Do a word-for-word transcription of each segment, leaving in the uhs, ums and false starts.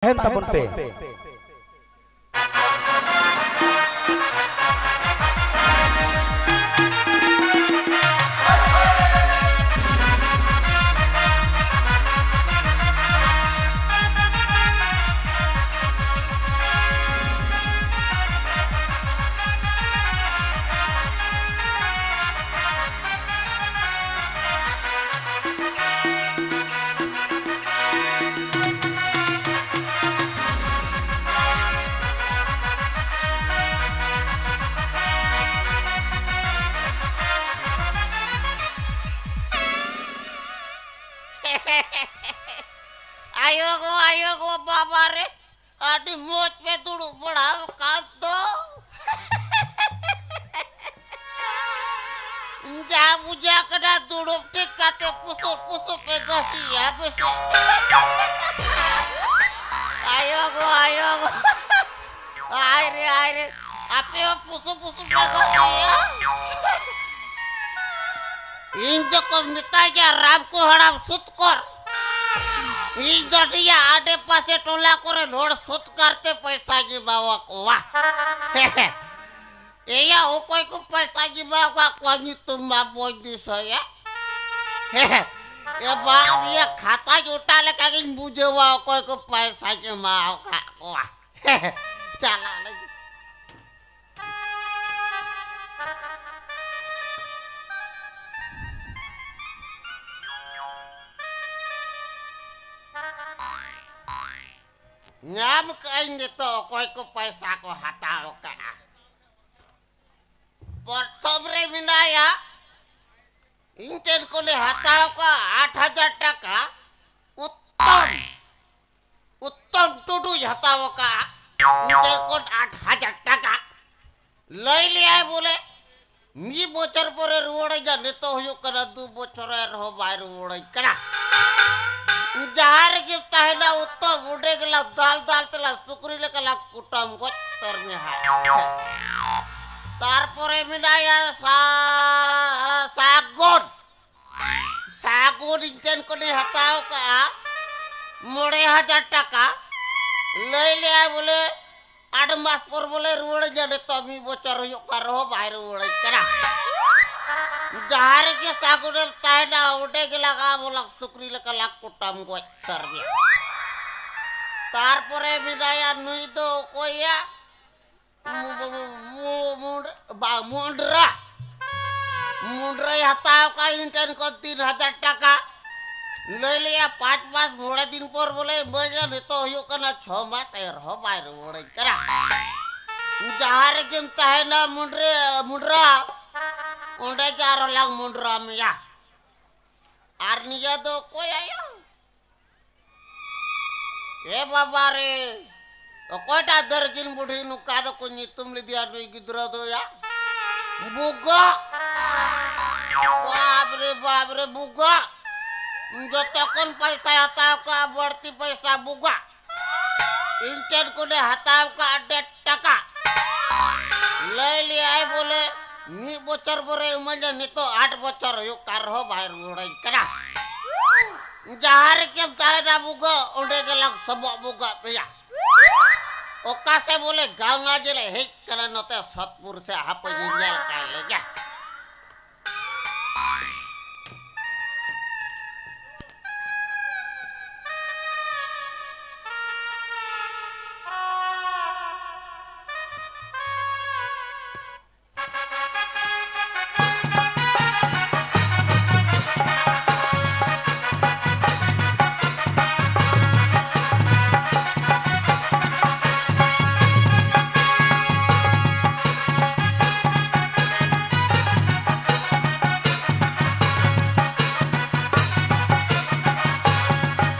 ᱛᱟᱦᱮᱱ ᱛᱟᱵᱚᱱ ᱯᱮ᱾ ᱟᱭᱳ ᱜᱚ, ᱟᱭᱳ ᱜᱚ, ᱵᱟᱵᱟ ᱨᱮ, ᱟᱹᱰᱤ ᱢᱚᱡᱽ ᱯᱮ ᱫᱩᱲᱩᱵ ᱵᱟᱲᱟ ᱟᱠᱟᱫ ᱫᱚ᱾ ᱡᱟ ᱵᱩᱡᱷᱟᱹᱜ ᱠᱟᱱᱟ, ᱫᱩᱲᱩᱵ ᱴᱷᱤᱠ ᱠᱟᱛᱮ ᱯᱩᱥᱩᱵ ᱯᱩᱥᱩᱵ ᱯᱮ ᱜᱟᱹᱥᱤᱭᱟ ᱵᱮᱥᱮ᱾ ᱟᱭᱳ ᱜᱚ, ᱟᱭᱳ ᱜᱚ᱾ ᱟᱭ ᱨᱮ, ᱟᱭ ᱨᱮ᱾ ᱟᱯᱮ ᱦᱚᱸ ᱯᱩᱥᱩᱵ ᱯᱩᱥᱩᱵ ᱯᱮ ᱜᱟᱹᱥᱤᱭᱟ᱾ ᱤᱧ ᱫᱚᱠᱚ ᱢᱮᱛᱟᱭ ᱜᱮᱭᱟ ᱨᱟᱢ ᱠᱚ ᱦᱟᱲᱟᱢ ᱥᱩᱛᱠᱚᱨ᱾ ᱤᱧ ᱫᱚ ᱱᱤᱭᱟᱹ ᱟᱰᱮ ᱯᱟᱥᱮ ᱴᱚᱞᱟ ᱠᱚᱨᱮᱱ ᱦᱚᱲ ᱥᱩᱛᱠᱟᱨ ᱛᱮ ᱯᱚᱭᱥᱟᱧ ᱮᱢᱟᱣᱟ ᱠᱚᱣᱟ᱾ ᱮᱭᱟ, ᱚᱠᱚᱭ ᱠᱚ ᱯᱚᱭᱥᱟᱧ ᱮᱢᱟᱣᱟ ᱠᱚᱣᱟ ᱧᱩᱛᱩᱢ ᱢᱟ ᱵᱟᱹᱧ ᱫᱤᱥᱟᱹᱭᱟ᱾ ᱮ ᱵᱟ, ᱱᱤᱭᱟᱹ ᱠᱷᱟᱛᱟᱧ ᱚᱴᱟ ᱞᱮᱠᱟ ᱜᱤᱧ ᱵᱩᱡᱷᱟᱹᱣᱟ ᱚᱠᱚᱭ ᱠᱚ ᱯᱚᱭᱥᱟᱧ ᱮᱢᱟᱣ ᱟᱠᱟᱫ ᱠᱚᱣᱟ᱾ ᱪᱟᱞᱟᱜ ᱞᱟᱹᱜᱤᱫ᱾ ᱧᱟᱢ ᱠᱟᱜ ᱟᱹᱧ ᱱᱤᱛᱚᱜ ᱚᱠᱚᱭ ᱠᱚ ᱯᱚᱭᱥᱟ ᱠᱚ ᱦᱟᱛᱟᱣ ᱠᱟᱜᱼᱟ᱾ ᱯᱨᱚᱛᱷᱚᱢ ᱨᱮ ᱢᱮᱱᱟᱭᱟ, ᱤᱧ ᱴᱷᱮᱱ ᱠᱷᱚᱱᱮ ᱦᱟᱛᱟᱣ ᱠᱟᱜᱼᱟ ᱟᱴ ᱦᱟᱡᱟᱨ ᱴᱟᱠᱟ᱾ ᱩᱛᱛᱚᱢ, ᱩᱛᱛᱚᱢ ᱴᱩᱰᱩᱭ ᱦᱟᱛᱟᱣ ᱠᱟᱜᱼᱟ ᱤᱧ ᱴᱷᱮᱱ ᱠᱷᱚᱱ ᱟᱴ ᱦᱟᱡᱟᱨ ᱴᱟᱠᱟ᱾ ᱞᱟᱹᱭ ᱞᱮᱭᱟᱭ ᱵᱚᱞᱮ, ᱢᱤᱫ ᱵᱚᱪᱷᱚᱨ ᱯᱚᱨᱮ ᱨᱩᱣᱟᱹᱲ ᱟᱹᱧᱟ, ᱱᱤᱛᱚᱜ ᱦᱩᱭᱩᱜ ᱠᱟᱱᱟ ᱫᱩ ᱵᱚᱪᱷᱚᱨ, ᱮᱱ ᱨᱮᱦᱚᱸ ᱵᱟᱭ ᱨᱩᱣᱟᱹᱲᱟᱹᱧ ᱠᱟᱱᱟ᱾ ᱡᱟᱦᱟᱸ ᱨᱮᱜᱮᱢ ᱛᱟᱦᱮᱱᱟ ᱩᱛᱛᱚᱢ, ᱚᱸᱰᱮ ᱜᱮᱞᱟ ᱫᱟᱞ ᱫᱟᱞ ᱛᱮᱞᱟ ᱥᱩᱠᱨᱤ ᱞᱮᱠᱟ ᱞᱟ ᱠᱩᱴᱟᱹᱢ ᱜᱚᱡ ᱩᱛᱟᱹᱨ ᱢᱮ ᱦᱟᱸᱜ᱾ ᱛᱟᱨᱯᱚᱨᱮ ᱢᱮᱱᱟᱭᱟ ᱥᱟ-, ᱥᱟᱜᱚᱱ᱾ ᱥᱟᱜᱚᱱ ᱤᱧ ᱴᱷᱮᱱ ᱠᱷᱚᱱᱮ ᱦᱟᱛᱟᱣ ᱠᱟᱜᱼᱟ ᱢᱚᱬᱮ ᱦᱟᱡᱟᱨ ᱴᱟᱠᱟ᱾ ᱞᱟᱹᱭ ᱞᱮᱜᱼᱟᱭ ᱵᱚᱞᱮ, ᱟᱴ ᱢᱟᱥ ᱯᱚᱨ ᱵᱚᱞᱮ ᱨᱩᱣᱟᱹᱲ ᱤᱧᱟ, ᱱᱤᱛᱚᱜ ᱢᱤᱫ ᱵᱚᱪᱷᱚᱨ ᱦᱩᱭᱩᱜ ᱠᱟᱱ ᱨᱮᱦᱚᱸ ᱵᱟᱭ ᱨᱩᱣᱟᱹᱲᱟᱹᱧ ᱠᱟᱱᱟ᱾ ᱡᱟᱦᱟᱸ ᱨᱮᱜᱮ ᱥᱟᱹᱜᱩᱱᱮᱢ ᱛᱟᱦᱮᱱᱟ, ᱚᱸᱰᱮ ᱜᱮ ᱞᱟᱜᱟᱣ ᱵᱚᱞᱟᱝ ᱥᱩᱠᱨᱤ ᱞᱮᱠᱟ ᱞᱟᱝ ᱠᱩᱴᱟᱢ ᱜᱚᱡ ᱩᱛᱟᱹᱨ ᱢᱮᱭᱟ᱾ ᱛᱟᱨᱯᱚᱨᱮ ᱢᱮᱱᱟᱭᱟ, ᱱᱩᱭ ᱫᱚ ᱚᱠᱚᱭᱭᱟ? ᱢᱩ-, ᱢᱩ-, ᱢᱩ-, ᱢᱩ-, ᱢᱩᱰ-, ᱵᱟᱝ, ᱢᱩᱱᱰᱨᱟ᱾ ᱢᱩᱱᱰᱨᱟᱭ ᱦᱟᱛᱟᱣ ᱠᱟᱜ ᱤᱧ ᱴᱷᱮᱱ ᱠᱷᱚᱱ ᱛᱤᱱ ᱦᱟᱡᱟᱨ ᱴᱟᱠᱟ᱾ ᱞᱟᱹᱭ ᱞᱮᱜᱼᱟ, ᱯᱟᱸᱪ ᱢᱟᱥ ᱢᱚᱬᱮ ᱫᱤᱱ ᱯᱚᱨ ᱵᱚᱞᱮ ᱤᱢᱟᱹᱧᱟ, ᱱᱤᱛᱚᱜ ᱦᱩᱭᱩᱜ ᱠᱟᱱᱟ ᱪᱷᱚ ᱢᱟᱥ, ᱮᱱ ᱨᱮᱦᱚᱸ ᱵᱟᱭ ᱨᱩᱣᱟᱹᱲᱟᱹᱧ ᱠᱟᱱᱟ᱾ ᱡᱟᱦᱟᱸ ᱨᱮᱜᱮᱢ ᱛᱟᱦᱮᱱᱟ ᱢᱩᱱᱰᱨᱟ, ᱢᱩᱱᱰᱨᱟ, ᱚᱸᱰᱮ ᱜᱮ ᱟᱨᱚ ᱞᱟᱝ ᱢᱩᱱᱰᱨᱟ ᱢᱮᱭᱟ᱾ ᱟᱨ ᱱᱤᱭᱟᱹ ᱫᱚ ᱚᱠᱚᱭ ᱟᱭᱳ? ᱮ ᱵᱟᱵᱟ ᱨᱮ, ᱚᱠᱚᱭᱴᱟᱜ ᱫᱟᱨᱜᱤᱱ ᱵᱩᱰᱷᱤ ᱱᱚᱝᱠᱟ ᱫᱚᱠᱚ ᱧᱩᱛᱩᱢ ᱞᱮᱫᱮᱭᱟ ᱱᱩᱭ ᱜᱤᱫᱽᱨᱟᱹ ᱫᱚ ᱭᱟ? ᱵᱩᱜᱟᱹᱜ! ᱵᱟᱯ ᱨᱮ, ᱵᱟᱯ ᱨᱮ, ᱵᱩᱜᱟᱹᱜ! ᱡᱚᱛᱚ ᱠᱷᱚᱱ ᱯᱚᱭᱥᱟᱭ ᱦᱟᱛᱟᱣ ᱠᱟᱜᱼᱟ, ᱵᱟᱹᱲᱛᱤ ᱯᱚᱭᱥᱟ ᱵᱩᱜᱟᱹᱜ! ᱤᱧ ᱴᱷᱮᱱ ᱠᱷᱚᱱᱮ ᱦᱟᱛᱟᱣ ᱠᱟᱜᱼᱟ ᱰᱮᱲ ᱴᱟᱠᱟ᱾ ᱞᱟᱹᱭ ᱞᱮᱭᱟᱭ ᱵᱚᱞᱮ, ᱢᱤᱫ ᱵᱚᱪᱷᱚᱨ ᱵᱚᱨᱮ ᱤᱢᱟᱹᱧᱟ, ᱱᱤᱛᱚᱜ ᱟᱴ ᱵᱚᱪᱷᱚᱨ ᱦᱩᱭᱩᱜ ᱠᱟᱱ ᱨᱮᱦᱚᱸ ᱵᱟᱭ ᱨᱩᱣᱟᱹᱲᱟᱹᱧ ᱠᱟᱱᱟ᱾ ᱡᱟᱦᱟᱸ ᱨᱮᱜᱮᱢ ᱛᱟᱦᱮᱱᱟ ᱵᱩᱜᱟᱹᱜ, ᱚᱸᱰᱮ ᱜᱮᱞᱟᱝ ᱥᱚᱵᱚᱜ ᱵᱩᱜᱟᱹᱜ ᱯᱮᱭᱟ᱾ ᱚᱠᱟ ᱥᱮᱫ ᱵᱚᱞᱮ ᱜᱟᱶᱞᱟ ᱡᱮᱞᱮ ᱦᱮᱡ ᱠᱟᱱᱟ ᱱᱚᱛᱮ ᱥᱚᱛᱯᱩᱨ ᱥᱮ, ᱦᱟᱯᱮ ᱤᱧ ᱧᱮᱞ ᱠᱟᱭ ᱞᱮᱜᱮ᱾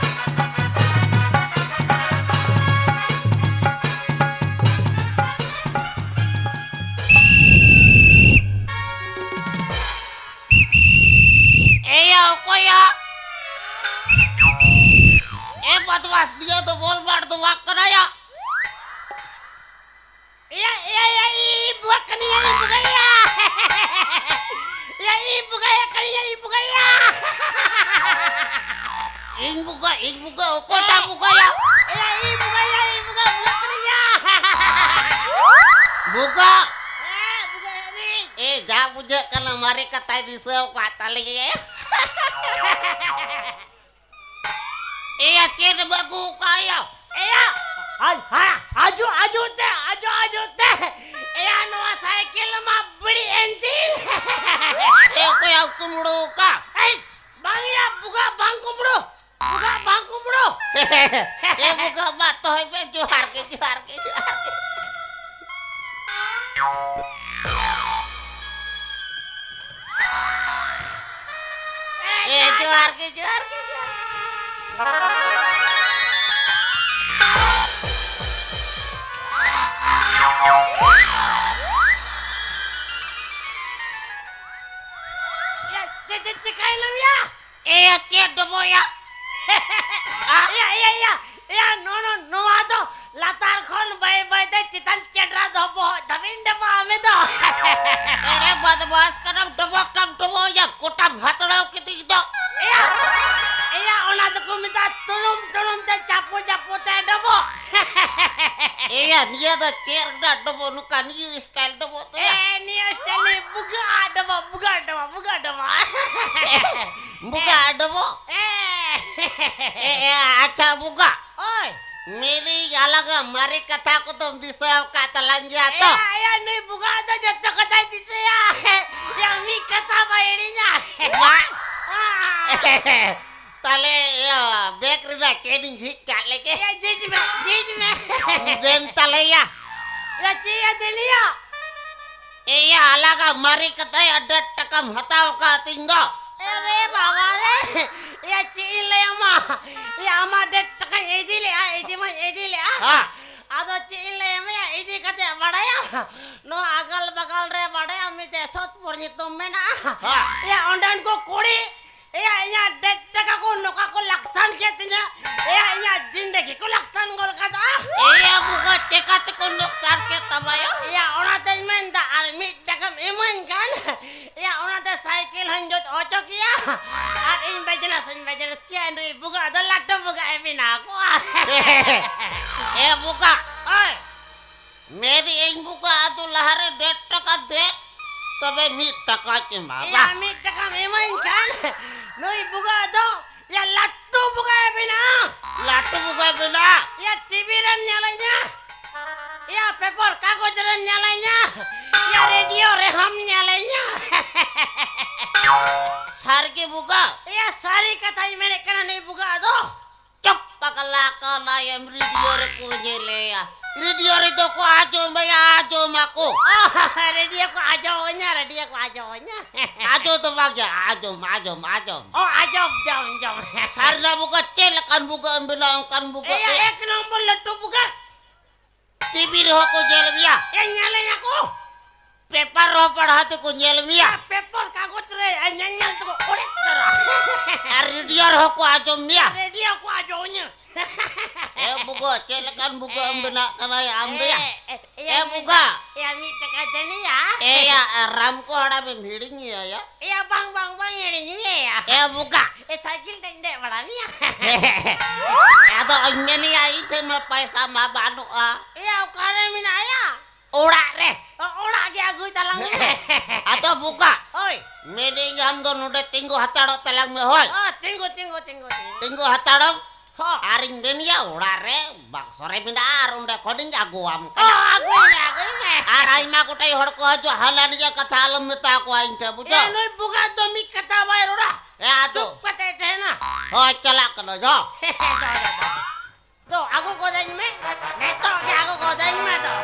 ᱵᱩᱜᱟ! ᱦᱮᱸ, ᱵᱩᱜᱟ ᱦᱮᱡ ᱱᱤᱧ᱾ ᱮ, ᱡᱟ ᱵᱩᱡᱷᱟᱹᱜ ᱠᱟᱱᱟ, ᱢᱟᱨᱮ ᱠᱟᱛᱷᱟᱭ ᱫᱤᱥᱟᱹ ᱟᱠᱟᱫ ᱛᱟᱞᱮ ᱜᱮ᱾ ᱮᱭᱟ, ᱪᱮᱫ ᱮᱢ ᱟᱹᱜᱩ ᱟᱠᱟᱫᱼᱟ ᱭᱟ? ᱮᱭᱟ, ᱦᱟᱭ, ᱦᱟ, ᱦᱟᱡᱩᱜ, ᱦᱟᱡᱩᱜ ᱛᱮ, ᱦᱟᱡᱩᱜ, ᱦᱟᱡᱩᱜ ᱛᱮ᱾ ᱮᱭᱟ, ᱱᱚᱣᱟ ᱥᱟᱭᱠᱮᱞ ᱢᱟ ᱵᱟᱹᱲᱤᱡ ᱮᱱ ᱛᱤᱧ᱾ ᱥᱮ ᱚᱠᱚᱭᱟᱜ ᱠᱩᱢᱲᱩ ᱟᱠᱟᱫ? ᱮᱭ, ᱵᱟᱝ ᱭᱟ, ᱵᱩᱜᱟ ᱵᱟᱝ ᱠᱩᱢᱲᱩ᱾ ᱵᱩᱜᱟ ᱵᱟᱝ ᱠᱩᱢᱲᱩ᱾ ᱮ ᱵᱩᱜᱟ ᱢᱟ ᱛᱚᱦᱚᱭ ᱯᱮ, ᱡᱚᱦᱟᱨ ᱜᱮ, ᱡᱚᱦᱟᱨ ᱜᱮ, ᱡᱚᱦᱟᱨ ᱜᱮ᱾ ᱮ, ᱡᱚᱦᱟᱨ ᱜᱮ, ᱡᱚᱦᱟᱨ ᱜᱮ, ᱡᱚᱦᱟᱨ ᱜᱮ᱾ ᱭᱟ, ᱪᱮᱫ, ᱪᱮᱫ ᱪᱤᱠᱟᱹᱭᱮᱱᱟᱢ ᱭᱟ? ᱮᱭᱟ, ᱪᱮᱫ ᱰᱚᱵᱚᱜ ᱭᱟ? ᱮᱭᱟ, ᱮᱭᱟ, ᱮᱭᱟ, ᱮᱭᱟ, ᱱᱚ-, ᱱᱚ-, ᱱᱚᱣᱟ ᱫᱚ ᱞᱟᱛᱟᱨ ᱠᱷᱚᱱ ᱵᱟᱹᱭ ᱵᱟᱹᱭ ᱛᱮ ᱪᱮᱛᱟᱱ ᱪᱮᱰᱨᱟ ᱫᱚ ᱵᱚᱦᱚᱜ ᱫᱷᱟᱹᱵᱤᱡ ᱰᱚᱵᱚᱜ ᱢᱮ ᱫᱚ᱾ ᱮᱲᱮ ᱵᱚᱫᱢᱟᱥ ᱠᱟᱱᱟᱢ, ᱰᱚᱵᱚᱜ ᱠᱟᱢ ᱰᱚᱵᱚᱜ ᱭᱟ, ᱜᱚᱴᱟᱢ ᱦᱟᱛᱲᱟᱹᱣ ᱠᱮᱫᱤᱧ ᱫᱚ᱾ ᱮᱭᱟ, ᱮᱭᱟ, ᱚᱱᱟ ᱫᱚᱠᱚ ᱢᱮᱛᱟᱜᱼᱟ ᱛᱩᱱᱩᱢ ᱛᱩᱱᱩᱢ ᱛᱮ ᱪᱟᱯᱚ ᱪᱟᱯᱚ ᱛᱮ ᱰᱚᱵᱚᱜ᱾ ᱮᱭᱟ, ᱱᱤᱭᱟᱹ ᱫᱚ ᱪᱮᱫ ᱨᱮᱱᱟᱜ ᱰᱚᱵᱚᱜ? ᱱᱚᱝᱠᱟ ᱱᱤᱭᱩ style ᱰᱚᱵᱚᱜ ᱛᱮ? ᱮ, ᱱᱤᱭᱩ style ᱱᱤᱭᱩ ᱵᱩᱜᱟᱹᱜᱼᱟ ᱰᱚᱵᱚᱜ, ᱵᱩᱜᱟᱹᱜ ᱰᱚᱵᱚᱜ᱾ ᱵᱩᱜᱟᱹᱜ ᱰᱚᱵᱚᱜ? ᱮ᱾ ᱮ, ᱮ, ᱟᱪᱪᱷᱟ, ᱵᱩᱜᱟᱹᱜ᱾ ᱳᱭ᱾ ᱢᱮᱱᱤᱧ ᱟᱞᱟᱝᱟᱜ ᱢᱟᱨᱮ ᱠᱟᱛᱷᱟ ᱠᱚᱫᱚᱢ ᱫᱤᱥᱟᱹ ᱟᱠᱟᱫ ᱛᱟᱞᱟᱝ ᱜᱮᱭᱟ ᱛᱚ? ᱮᱭᱟ, ᱮᱭᱟ, ᱱᱩᱭ ᱵᱩᱜᱟᱹᱜ ᱫᱚ ᱡᱚᱛᱚ ᱠᱟᱛᱷᱟᱭ ᱫᱤᱥᱟᱹᱭᱟ᱾ ᱭᱟ, ᱢᱤᱫ ᱠᱟᱛᱷᱟ ᱵᱟᱭ ᱦᱤᱲᱤᱧᱟ᱾ ᱢᱟ᱾ ᱛᱟᱦᱞᱮ, ᱤᱭᱟᱹ, bag ᱨᱮᱱᱟᱜ chain ᱤᱧ ᱡᱷᱤᱡ ᱠᱟᱜ ᱞᱮᱜᱮ᱾ ᱮᱭᱟ, ᱡᱷᱤᱡ ᱢᱮ, ᱡᱷᱤᱡ ᱢᱮ᱾ ᱫᱮᱱ ᱛᱟᱞᱮᱭᱟ᱾ ᱮᱭᱟ, ᱪᱮᱫ ᱭᱟ, ᱫᱮᱱ ᱭᱟ᱾ ᱮᱭᱟ, ᱟᱞᱟᱜᱟ ᱢᱟᱨᱮ ᱠᱟᱛᱷᱟ ᱭᱟ, ᱰᱮᱲ ᱴᱟᱠᱟᱢ ᱦᱟᱛᱟᱣ ᱠᱟᱜ ᱛᱤᱧ ᱫᱚ᱾ ᱮᱨᱮ ᱵᱟᱵᱟ ᱨᱮ, ᱮᱭᱟ, ᱪᱮᱫ ᱤᱧ ᱞᱟᱹᱭ ᱟᱢᱟ? ᱮᱭᱟ, ᱟᱢᱟᱜ ᱰᱮᱲ ᱴᱟᱠᱟᱧ ᱤᱫᱤ ᱞᱮᱜᱼᱟ, ᱤᱫᱤ ᱢᱟᱧ ᱤᱫᱤ ᱞᱮᱜᱼᱟ᱾ ᱦᱮᱸ᱾ ᱟᱫᱚ ᱪᱮᱫ ᱤᱧ ᱞᱟᱹᱭ ᱟᱢᱟ, ᱤᱫᱤ ᱠᱟᱛᱮ ᱵᱟᱲᱟᱭᱟᱢ, ᱱᱚᱣᱟ ᱟᱜᱟᱞ ᱵᱟᱜᱟᱞ ᱨᱮ ᱵᱟᱲᱟᱭᱟᱢ, ᱢᱤᱫᱴᱮᱡ ᱥᱚᱛᱯᱩᱨ ᱧᱩᱛᱩᱢ ᱢᱮᱱᱟᱜᱼᱟ᱾ ᱦᱮᱸ᱾ ᱮᱭᱟ, ᱚᱸᱰᱮᱱ ᱠᱚ ᱠᱩᱲᱤ ᱮᱭᱟ, ᱤᱧᱟᱜ ᱰᱮᱲ ᱴᱟᱠᱟ ᱠᱚ ᱱᱚᱝᱠᱟ ᱠᱚ ᱞᱟᱠᱥᱟᱱ ᱠᱮᱫ ᱛᱤᱧᱟ᱾ ᱮᱭᱟ, ᱤᱧᱟᱜ ᱡᱤᱱᱫᱮᱜᱤ ᱠᱚ ᱞᱟᱠᱥᱟᱱ ᱜᱚᱞ ᱠᱟᱫᱟ᱾ ᱮᱭᱟ, ᱵᱩᱜᱟ ᱪᱮᱠᱟ ᱛᱮᱠᱚ ᱞᱚᱠᱥᱟᱱ ᱠᱮᱫ ᱛᱟᱢᱟ ᱭᱟ? ᱮᱭᱟ, ᱚᱱᱟᱛᱮᱧ ᱢᱮᱱᱫᱟ, ᱟᱨ ᱢᱤᱫ ᱴᱟᱠᱟᱢ ᱤᱢᱟᱹᱧ ᱠᱷᱟᱱ, ᱮᱭᱟ, ᱚᱱᱟᱛᱮ ᱥᱟᱭᱠᱮᱞ ᱦᱚᱸᱧ ᱡᱚᱫ ᱦᱚᱪᱚ ᱠᱮᱭᱟ᱾ ᱟᱨ ᱤᱧ ᱵᱤᱡᱽᱱᱮᱥ ᱦᱚᱸᱧ ᱵᱤᱡᱽᱱᱮᱥ ᱠᱮᱭᱟ᱾ ᱱᱩᱭ ᱵᱩᱜᱟ ᱫᱚ ᱞᱟᱹᱴᱩ ᱵᱩᱜᱟ ᱮ ᱵᱮᱱᱟᱣ ᱠᱚᱜᱼᱟ᱾ ᱮ ᱵᱩᱜᱟ᱾ ᱳᱭ᱾ ᱢᱮᱱᱮᱫ ᱟᱹᱧ ᱵᱩᱜᱟ, ᱟᱫᱚ ᱞᱟᱦᱟᱨᱮ ᱰᱮᱲ ᱴᱟᱠᱟ ᱫᱮ, ᱛᱚᱵᱮ ᱢᱤᱫ ᱴᱟᱠᱟᱧ ᱮᱢᱟᱢᱟ᱾ ᱮᱭᱟ, ᱢᱤᱫ ᱴᱟᱠᱟᱢ ᱮᱢᱟᱹᱧ ᱠᱷᱟᱱ ᱱᱩᱭ ᱵᱩᱜᱟ ᱫᱚ, ᱭᱟ, ᱞᱟᱹᱴᱩ ᱵᱩᱜᱟᱭ ᱵᱮᱱᱟᱜᱼᱟ᱾ ᱞᱟᱹᱴᱩ ᱵᱩᱜᱟᱭ ᱵᱮᱱᱟᱜᱼᱟ? ᱭᱟ, ᱴᱤᱵᱷᱤ ᱨᱮᱢ ᱧᱮᱞᱮᱧᱟ, ᱭᱟ, ᱯᱮᱯᱟᱨ ᱠᱟᱜᱚᱡᱽ ᱨᱮᱢ ᱧᱮᱞᱮᱧᱟ, ᱭᱟ, ᱨᱮᱰᱤᱭᱳ ᱨᱮᱦᱚᱸᱢ ᱧᱮᱞᱮᱧᱟ᱾ ᱥᱟᱹᱨᱤ ᱜᱮ ᱵᱩᱜᱟ? ᱭᱟ, ᱥᱟᱹᱨᱤ ᱠᱟᱛᱷᱟᱧ ᱢᱮᱱᱮᱫ ᱠᱟᱱᱟ, ᱱᱩᱭ ᱵᱩᱜᱟ ᱫᱚ᱾ ᱪᱩᱯ, ᱯᱟᱜᱽᱞᱟ ᱠᱟᱱᱟᱭᱮᱢ, ᱨᱮᱰᱤᱭᱳ ᱨᱮᱠᱚ ᱧᱮᱞᱮᱭᱟ᱾ ᱨᱮᱰᱤᱭᱳ ᱨᱮᱫᱚ ᱠᱚ ᱟᱸᱡᱚᱢᱮᱭᱟ, ᱟᱸᱡᱚᱢᱟᱠᱚ᱾ ᱚ, ᱨᱮᱰᱤᱭᱳ ᱠᱚ ᱟᱸᱡᱚᱢᱟᱹᱧᱟ, ᱨᱮᱰᱤᱭᱳ ᱠᱚ ᱟᱸᱡᱚᱢᱟᱹᱧᱟ᱾ ᱟᱸᱡᱚᱢ ᱫᱚ ᱵᱟᱝ ᱜᱮ, ᱟᱸᱡᱚᱢ, ᱟᱸᱡᱚᱢ, ᱟᱸᱡᱚᱢ᱾ ᱚ, ᱟᱸᱡᱚᱢ, ᱡᱚᱢ, ᱡᱚᱢ᱾ ᱥᱟᱨᱱᱟ ᱵᱩᱜᱟ ᱪᱮᱫ ᱞᱮᱠᱟᱱ ᱵᱩᱜᱟ ᱮᱢ ᱵᱮᱱᱟᱣ, ᱚᱱᱠᱟᱱ ᱵᱩᱜᱟ ᱮᱭᱟ, ᱜᱮ᱾ ᱮᱠ ᱱᱚᱢᱵᱚᱨ ᱞᱟᱹᱴᱩ ᱵᱩᱜᱟ᱾ ᱴᱤᱵᱷᱤ ᱨᱮᱦᱚᱸ ᱠᱚ ᱧᱮᱞ ᱢᱮᱭᱟ᱾ ᱮ, ᱧᱮᱞᱮᱧᱟ ᱠᱚ᱾ ᱯᱮᱯᱟᱨ ᱨᱮᱦᱚᱸ ᱯᱟᱲᱦᱟᱣ ᱛᱮᱠᱚ ᱧᱮᱞ ᱢᱮᱭᱟ᱾ ᱮ, ᱯᱮᱯᱟᱨ ᱠᱟᱜᱚᱡᱽ ᱨᱮ, ᱮ, ᱧᱮᱧᱮᱞ ᱛᱮᱠᱚ ᱚᱲᱮᱡ ᱩᱛᱟᱹᱨᱟ᱾ ᱟᱨ ᱨᱮᱰᱤᱭᱳ ᱨᱮᱦᱚᱸ ᱠᱚ ᱟᱸᱡᱚᱢ ᱢᱮᱭᱟ᱾ ᱨᱮᱰᱤᱭᱳ ᱠᱚ ᱟᱸᱡᱚᱢᱤᱧᱟ᱾ ᱮ ᱵᱩᱜᱟ, ᱪᱮᱫ ᱞᱮᱠᱟᱱ ᱵᱩᱜᱟ ᱮᱢ ᱮ, ᱵᱮᱱᱟᱜ ᱠᱟᱱᱟ ᱭᱟ ᱟᱢ ᱫᱚ ᱭᱟ? ᱮ, ᱮ, ᱮ ᱭᱟ, ᱵᱩᱜᱟ᱾ ᱮ ᱭᱟ, ᱢᱤᱫ ᱴᱟᱠᱟ ᱫᱮᱱ ᱭᱟ᱾ ᱮ ᱭᱟ, ᱨᱟᱢᱠᱚ ᱦᱟᱲᱟᱢᱮᱢ ᱦᱤᱲᱤᱧ ᱮᱭᱟ ᱭᱟ? ᱮ ᱭᱟ, ᱵᱟᱝ, ᱵᱟᱝ, ᱵᱟᱝ ᱦᱤᱲᱤᱧ ᱢᱮᱭᱟ ᱭᱟ᱾ ᱮ ᱵᱩᱜᱟ᱾ ᱮ, ᱥᱟᱭᱠᱮᱞ ᱛᱮᱧ ᱫᱮᱡ ᱵᱟᱲᱟ ᱢᱮᱭᱟ᱾ ᱟᱫᱚ ᱚᱧ ᱢᱮᱱᱮᱭᱟ, ᱤᱧ ᱴᱷᱮᱱ ᱢᱟ ᱯᱟᱭᱥᱟ ᱢᱟ ᱵᱟᱹᱱᱩᱜᱼᱟ᱾ ᱮ ᱭᱟ, ᱚᱠᱟᱨᱮ ᱢᱮᱱᱟᱭᱟ? ᱚᱲᱟᱜ ᱨᱮ᱾ ᱚ, ᱚᱲᱟᱜ ᱜᱮ ᱟᱹᱜᱩᱭ ᱛᱟᱞᱟᱝ ᱢᱮ᱾ ᱟᱫᱚ ᱵᱩᱜᱟ, ᱦᱳᱭ᱾ ᱢᱮᱱᱮᱫ ᱟᱹᱧ ᱟᱢ ᱫᱚ ᱱᱚᱰᱮ ᱛᱤᱸᱜᱩ ᱦᱟᱛᱟᱲᱚᱜ ᱛᱟᱞᱟᱝ ᱢᱮ, ᱦᱳᱭ᱾ ᱚ, ᱛᱤᱸᱜᱩ, ᱛᱤᱸᱜᱩ, ᱛᱤᱸᱜᱩ, ᱛᱤᱸᱜᱩ᱾ ᱛᱤᱸᱜᱩ ᱦᱟᱛᱟᱲᱚᱜ᱾ ᱦᱚᱸ᱾ ᱟᱨᱤᱧ ᱢᱮᱱᱮᱭᱟ ᱚᱲᱟᱜ ᱨᱮ ᱵᱟᱠᱥᱚ ᱨᱮ ᱢᱮᱱᱟᱜᱼᱟ, ᱟᱨ ᱚᱸᱰᱮ ᱠᱷᱚᱱᱤᱧ ᱟᱹᱜᱩᱣᱟᱢ ᱚ, ᱠᱟᱱᱟ᱾ ᱟᱹᱜᱩᱭ ᱢᱮ, ᱟᱹᱜᱩᱭ ᱢᱮ᱾ ᱟᱨ ᱟᱭᱢᱟ ᱜᱚᱴᱮᱡ ᱦᱚᱲ ᱠᱚ ᱦᱤᱡᱩᱜᱼᱟ, ᱦᱟᱱᱟ ᱱᱤᱭᱟᱹ ᱠᱟᱛᱷᱟ ᱟᱞᱚᱢ ᱢᱮᱛᱟ ᱠᱚᱣᱟ ᱤᱧ ᱴᱷᱮᱱ, ᱮ, ᱵᱩᱡᱷᱟᱹᱣ? ᱱᱩᱭ ᱵᱩᱜᱟ ᱫᱚ ᱢᱤᱫ ᱠᱟᱛᱷᱟ ᱵᱟᱭ ᱨᱚᱲᱟ᱾ ᱦᱮᱸ, ᱟᱫᱚ᱾ ᱪᱩᱯ ᱠᱟᱛᱮ ᱛᱟᱦᱮᱱᱟ᱾ ᱦᱳᱭ, ᱪᱟᱞᱟᱜ ᱠᱟᱱᱟ, ᱡᱚ᱾ ᱫᱚ, ᱫᱚ, ᱫᱚ᱾ ᱫᱚ, ᱟᱹᱜᱩ ᱜᱚᱫᱟᱹᱧ ᱢᱮ, ᱱᱤᱛᱚᱜ ᱜᱮ ᱟᱹᱜᱩ ᱜᱚᱫᱟᱹᱧ ᱢᱮ ᱫᱚ᱾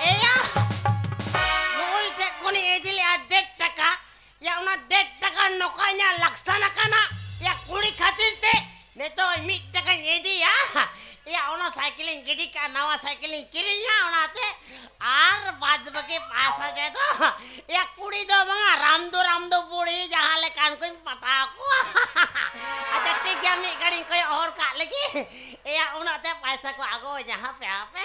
ᱮᱭᱟ, ᱱᱩᱭ ᱴᱷᱮᱡ ᱠᱷᱚᱱᱤᱧ ᱤᱫᱤ ᱞᱮᱜᱼᱟ ᱰᱮᱲ ᱴᱟᱠᱟ᱾ ᱭᱟ, ᱚᱱᱟ ᱰᱮᱲ ᱴᱟᱠᱟ ᱱᱚᱝᱠᱟ ᱤᱧᱟᱹᱜ ᱞᱟᱠᱥᱟᱱ ᱟᱠᱟᱱᱟ᱾ ᱭᱟ, ᱠᱩᱲᱤ ᱠᱷᱟᱹᱛᱤᱨ ᱛᱮ ᱱᱤᱛᱚᱜ ᱢᱤᱫ ᱴᱟᱠᱟᱧ ᱤᱫᱤᱭᱟ᱾ ᱭᱟ, ᱚᱱᱟ ᱥᱟᱭᱠᱮᱞᱤᱧ ᱜᱤᱰᱤ ᱠᱟᱜᱼᱟ, ᱱᱟᱣᱟ ᱥᱟᱭᱠᱮᱞᱤᱧ ᱠᱤᱨᱤᱧᱟ, ᱚᱱᱟᱛᱮ ᱟᱨ ᱵᱟᱫ ᱵᱟᱹᱠᱤ ᱯᱟᱸᱪ ᱦᱟᱡᱟᱨ ᱫᱚ, ᱭᱟ, ᱠᱩᱲᱤ ᱫᱚ ᱵᱟᱝᱟ, ᱨᱟᱢᱫᱩ, ᱨᱟᱢᱫᱩ ᱵᱩᱲᱦᱤ ᱡᱟᱦᱟᱸ ᱞᱮᱠᱟᱱ ᱠᱚᱧ ᱯᱟᱴᱟᱣ ᱠᱚᱣᱟ᱾ ᱟᱪᱪᱷᱟ, ᱴᱷᱤᱠ ᱜᱮᱭᱟ, ᱢᱤᱫ ᱜᱷᱟᱹᱲᱤᱡ ᱠᱚᱭᱚᱜ ᱦᱚᱨ ᱠᱟᱜ ᱞᱮᱜᱮ᱾ ᱮᱭᱟ, ᱩᱱᱟᱹᱜ ᱛᱮ ᱯᱟᱭᱥᱟ ᱠᱚ ᱟᱹᱜᱩᱣᱟᱹᱧᱟ, ᱦᱟᱯᱮ, ᱦᱟᱯᱮ᱾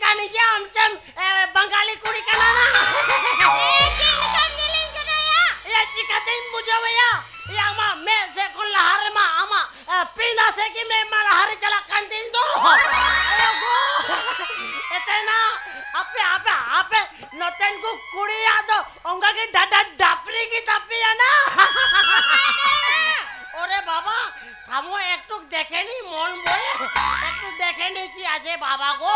ᱠᱟᱱ ᱜᱮᱭᱟ, ᱟᱢ ᱪᱮᱢ, ᱮ, ᱵᱟᱝᱜᱟᱞᱤ ᱠᱩᱲᱤ ᱠᱟᱱᱟ ᱱᱟ? ᱮ, ᱪᱮᱫ ᱞᱮᱠᱟᱢ ᱧᱮᱞᱤᱧ ᱠᱟᱱᱟ ᱭᱟ? ᱮᱭᱟ, ᱪᱤᱠᱟᱹᱛᱤᱧ ᱵᱩᱡᱷᱟᱹᱣᱮᱭᱟ? ᱮᱭᱟ, ᱟᱢᱟᱜ ᱢᱮᱫ ᱥᱮᱫ ᱠᱷᱚᱱ ᱞᱟᱦᱟ ᱨᱮᱢᱟ ᱟᱢᱟᱜ, ᱮ, ᱯᱤᱸᱰᱟ ᱥᱮᱫ ᱜᱮ ᱢᱮᱫ ᱢᱟ ᱞᱟᱦᱟ ᱨᱮ ᱪᱟᱞᱟᱜ ᱠᱟᱱ ᱛᱤᱧ ᱫᱚ᱾ ᱟᱭᱳ ᱜᱳ! ᱮᱛᱮᱱᱟ, ᱟᱯᱮ, ᱟᱯᱮ, ᱟᱯᱮ ᱱᱚᱛᱮᱱ ᱠᱚ ᱠᱩᱲᱤᱭᱟᱜ ᱫᱚ ᱚᱱᱠᱟ ᱜᱮ ᱰᱟᱰᱟ ᱰᱟᱯᱨᱤ ᱜᱮ ᱛᱟᱯᱮᱭᱟ ᱱᱟ᱾ ᱚᱨᱮ ᱵᱟᱵᱟ, থামো, একটু দেখে নি মন বয়ে, একটু দেখে নি কি আছে বাবা গো।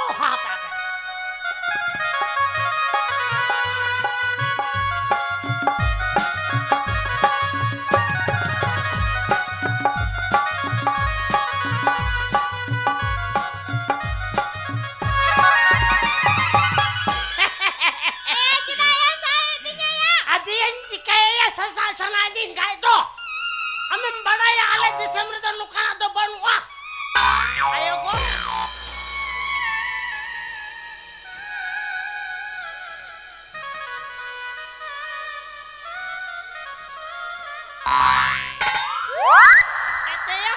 ᱮ, ᱪᱮᱫᱟᱜ ᱮ ᱥᱟᱵ ᱮᱫᱤᱧᱟ ᱭᱟ? ᱟᱫᱚᱭᱟᱧ ᱪᱤᱠᱟᱹᱭᱟ, ᱥᱟᱥᱟᱝ ᱥᱟᱱᱟᱭᱮᱫᱤᱧ ᱠᱷᱟᱡ ᱫᱚ? ᱟᱢᱮᱢ ᱵᱟᱲᱟᱭᱟ, ᱟᱞᱮ ᱫᱤᱥᱚᱢ ᱨᱮᱫᱚ ᱱᱚᱝᱠᱟᱱᱟᱜ ᱫᱚ ᱵᱟᱹᱱᱩᱜᱼᱟ᱾ ᱟᱭᱳ ᱜᱚ᱾ ᱮᱛᱮᱭᱟ,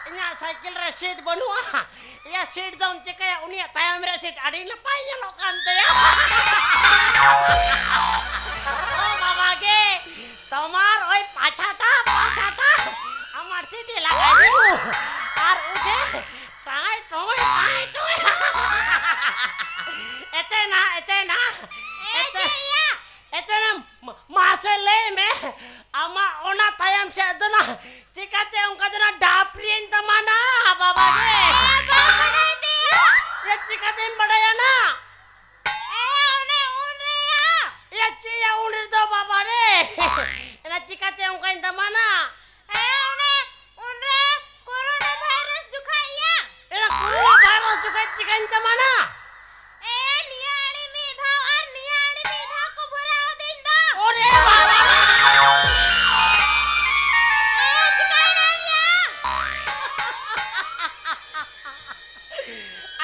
ᱤᱧᱟᱹᱜ ᱥᱟᱭᱠᱮᱞ ᱨᱮ ᱥᱤᱴ ᱵᱟᱹᱱᱩᱜᱼᱟ᱾ ᱮᱭᱟ, ᱥᱤᱴ ᱫᱚᱢ ᱪᱤᱠᱟᱹᱭᱟ? ᱩᱱᱤᱭᱟᱜ ᱛᱟᱭᱚᱢ ᱨᱮ ᱥᱤᱴ ᱟᱹᱰᱤ ᱱᱟᱯᱟᱭ ᱧᱮᱞᱚᱜ ᱠᱟᱱ ᱛᱟᱭᱟ᱾ ᱚ ᱵᱟᱵᱟ ᱜᱮ, তোমার ওই পাছাটা, পাছাটা আমার সিটে লাগাই দিব। আর উঠে টাই টুই, টাই টুই। ᱮᱛᱮ ᱱᱟ, ᱮᱛᱮ ᱱᱟ, ᱮ, ᱮᱛᱮ᱾ ᱪᱮᱫ ᱭᱟ? ᱮᱛᱮ ᱱᱟ, ᱢᱟ-, ᱢᱟᱥᱮ ᱞᱟᱹᱭ ᱢᱮ, ᱟᱢᱟᱜ ᱚᱱᱟ ᱛᱟᱭᱚᱢ ᱥᱮᱫ ᱫᱚ ᱱᱟ ᱪᱤᱠᱟᱹᱛᱮ ᱚᱱᱠᱟ ᱫᱚ ᱱᱟ ᱰᱟᱯᱨᱤᱭᱮᱱ ᱛᱟᱢᱟ ᱱᱟ, ᱵᱟᱵᱟ ᱜᱮ? ᱮ, ᱵᱟᱢ ᱵᱟᱰᱟᱭ ᱛᱮ? ᱮ, ᱪᱤᱠᱟᱹᱛᱮᱢ ᱵᱟᱰᱟᱭᱟ ᱱᱟ? ᱮ, ᱚᱱᱮ ᱩᱱ ᱨᱮᱭᱟ᱾ ᱮ, ᱪᱮᱫ ᱭᱟ ᱩᱱ ᱨᱮᱫᱚ, ᱵᱟᱵᱟ ᱨᱮ? ᱮᱱᱟ ᱪᱤᱠᱟᱹᱛᱮ ᱚᱱᱠᱟᱧ ᱛᱟᱢᱟ ᱱᱟ? ᱮ, ᱚᱱᱮ ᱩᱱ ᱨᱮ ᱠᱳᱨᱳᱱᱟ ᱵᱷᱟᱭᱨᱟᱥ ᱡᱚᱠᱷᱟᱡ ᱭᱟ᱾ ᱮᱱᱟ ᱠᱳᱨᱳᱱᱟ ᱵᱷᱟᱭᱨᱟᱥ ᱡᱚᱠᱷᱟᱡ ᱪᱤᱠᱟᱹᱧ ᱛᱟᱢᱟ ᱱᱟ? ᱮ, ᱱᱤᱭᱟᱹ ᱟᱲᱮ ᱢᱤᱫ ᱫᱷᱟᱣ ᱟᱨ ᱱᱤᱭᱟᱹ ᱟᱲᱮ ᱢᱤᱫ ᱫᱷᱟᱣ ᱠᱚ ᱵᱷᱚᱨᱟᱣ ᱟᱹᱫᱤᱧ ᱫᱚ᱾ ᱚᱨᱮ ᱵᱟᱵᱟ! ᱮ, ᱪᱤᱠᱟᱹᱭᱮᱱᱟᱢ ᱭᱟ?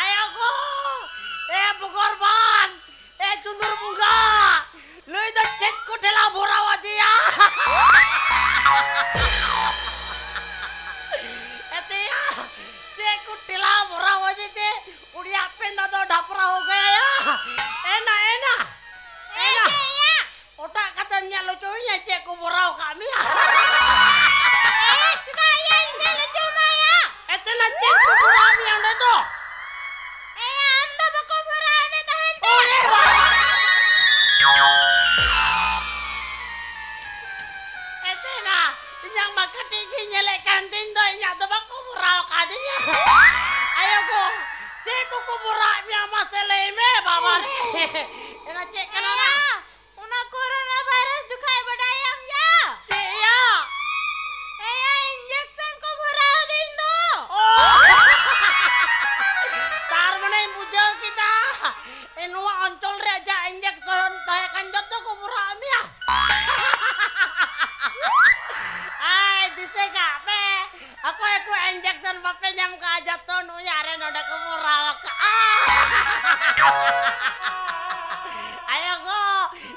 ᱟᱭᱳ ᱜᱳ! ᱮ ᱵᱚᱜᱚᱨᱵᱟᱱ! ᱮ ᱪᱩᱸᱫᱩᱨ ᱵᱚᱸᱜᱟ! ᱱᱩᱭ ᱫᱚ ᱪᱮᱫ ᱠᱚ ᱴᱷᱮᱞᱟᱣ ᱵᱷᱚᱨᱟᱣ ᱟᱫᱮᱭᱟ? ᱮᱛᱮᱭᱟ! ᱪᱮᱫ ᱠᱚ ᱴᱷᱮᱞᱟᱣ ᱵᱷᱚᱨᱟᱣ ᱟᱫᱮ ᱛᱮ ᱩᱱᱤᱭᱟᱜ ᱯᱮᱸᱫᱟ ᱫᱚ ᱛᱚ ᱭᱟ, ᱪᱮᱫ ᱠᱚ ᱵᱷᱚᱨᱟᱣ ᱠᱟᱜ ᱢᱮᱭᱟ? ᱮ, ᱪᱮᱫᱟᱜ ᱭᱟ, ᱤᱧ ᱧᱮᱞ ᱦᱚᱪᱚ ᱢᱟ ᱭᱟ᱾ ᱮᱛᱮ ᱱᱟ ᱪᱮᱫ ᱠᱚ ᱵᱷᱚᱨᱟᱣ ᱢᱮᱭᱟ ᱚᱸᱰᱮ ᱫᱚ? ᱮ, ᱟᱢ ᱫᱚ ᱵᱟᱠᱚ ᱵᱷᱚᱨᱟᱣ ᱢᱮ ᱛᱟᱦᱮᱱ ᱛᱮ᱾ ᱚᱨᱮ ᱵᱟᱵᱟ! ᱮᱛᱮ ᱱᱟ, ᱤᱧᱟᱜ ᱢᱟ ᱠᱟᱹᱴᱤᱡ ᱜᱤᱧ ᱧᱮᱞᱮᱫ ᱠᱟᱱ ᱛᱤᱧ ᱫᱚ, ᱤᱧᱟᱜ ᱫᱚ ᱵᱟᱠᱚ ᱵᱷᱚᱨᱟᱣ ᱠᱟᱫᱤᱧᱟ᱾ ᱟᱭᱳ ᱜᱚ, ᱪᱮᱫ ᱠᱚᱠᱚ ᱵᱷᱚᱨᱟᱣ ᱢᱮᱭᱟ ᱢᱟᱥᱮ ᱞᱟᱹᱭ ᱢᱮ ᱵᱟᱵᱟ ᱨᱮ᱾ ᱮ, ᱪᱮᱫ ᱠᱟᱱᱟ ᱱᱟ? ᱮᱭᱟ, ᱚᱱᱟ ᱠᱳᱨᱳᱱᱟ ᱵᱷᱟᱭᱨᱟᱥ ᱡᱚᱠᱷᱟᱡ ᱵᱟᱰᱟᱭᱟᱢ ᱭᱟ? ᱪᱮᱫ ᱭᱟ? ᱮᱭᱟ, ᱤᱧᱡᱮᱠᱥᱚᱱ ᱠᱚ ᱵᱷᱚᱨᱟᱣ ᱟᱹᱫᱤᱧ ᱫᱚ᱾ ᱚ! ᱛᱟᱨ ᱢᱟᱱᱮᱧ ᱵᱩᱡᱷᱟᱹᱣ ᱠᱮᱫᱟ, ᱮ, ᱱᱚᱣᱟ ᱚᱧᱪᱚᱞ ᱨᱮ ᱡᱟ ᱤᱧᱡᱮᱠᱥᱚᱱ ᱛᱟᱦᱮᱸ ᱠᱟᱱ ᱡᱚᱛᱚ ᱠᱚ ᱵᱷᱚᱨᱟᱣ ᱟᱫ ᱢᱮᱭᱟ᱾ ᱟᱭ, ᱫᱤᱥᱟᱹ ᱠᱟᱜ ᱯᱮ, ᱚᱠᱚᱭ ᱠᱚ ᱤᱧᱡᱮᱠᱥᱚᱱ ᱵᱟᱯᱮ ᱧᱟᱢ ᱠᱟᱜᱼᱟ, ᱡᱚᱛᱚ ᱱᱩᱭ ᱟᱨᱮ ᱱᱚᱰᱮ ᱠᱚ ᱵᱷᱚᱨᱟᱣ ᱟᱠᱟᱜᱼᱟ᱾ ᱟᱭᱳ ᱜᱚ,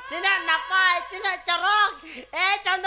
ᱛᱤᱱᱟᱹᱜ ᱱᱟᱯᱟᱭ, ᱛᱤᱱᱟᱹᱜ ᱪᱚᱨᱚᱠ᱾ ᱮ ᱪᱟᱸᱫᱚ